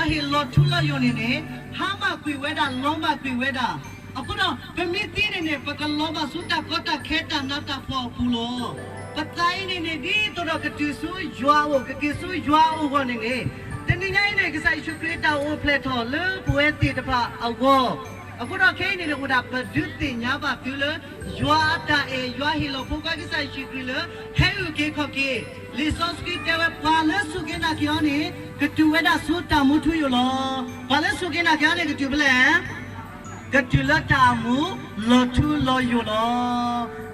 ယွၤဟ့ၣ်လီၤထူလီၤယိာ်န့ၣ်န့ၣ်, ဟါမၢ်ကွံာ်ဝဲဒၣ်, လီၤမၢ်ကွံာ်ဝဲဒၣ်. အဃိဒီး ပမ့ၢ်သံန့ၣ်န့ၣ် ပကလီၤဘၣ်ဆူတၢ်ကီတၢ်ခဲတၢ်နးတၢ်ဖှီၣ်အပူၤလီၤ. ပသးအံၤန့ၣ်န့ၣ် ဒ်သိးဒီးကတုၤဆူယွၤအအိၣ်, ကက့ၤဆူယွၤအအိၣ်အဂီၢ်န့ၣ်န့ၣ်, တနံၤညါအံၤန့ၣ် ကစၢ်ယ့ၣ်ၡူးခရံာ်တၢ်အိၣ်ဖျဲၣ်ထီၣ်လၢပဝဲသ့ၣ်တဖၣ်အဂီၢ်. အဃိဒီးခဲအံၤန့ၣ်န့ၣ် အိၣ်ဒၣ်ပဒုးသ့ၣ်ညါဘၣ်သုလၢ ယွၤအတၢ်အဲၣ်, ယွၤဟ့ၣ်လီၤဖိခွါကစၢ်ယ့ၣ်ၡူးခရံာ်လၢ ဟဲအုၣ်က့ၤခီၣ်က့ၤ. လံာ်စီဆှံတဲဝဲ ပှၤလၢစူၢ်က့ၤနာ်က့ၤအီၤန့ၣ် ကတုၤဝဲဒၣ်ဆူတၢ်မူထူယိာ်လီၤ. ပှၤလၢစူၢ်က့ၤနာ်က့ၤအီၤန့ၣ် ကတုၤဖဲလဲၣ်, ကတုၤလၢတၢ်မူလီၤထူလီၤယိာ်လီၤ.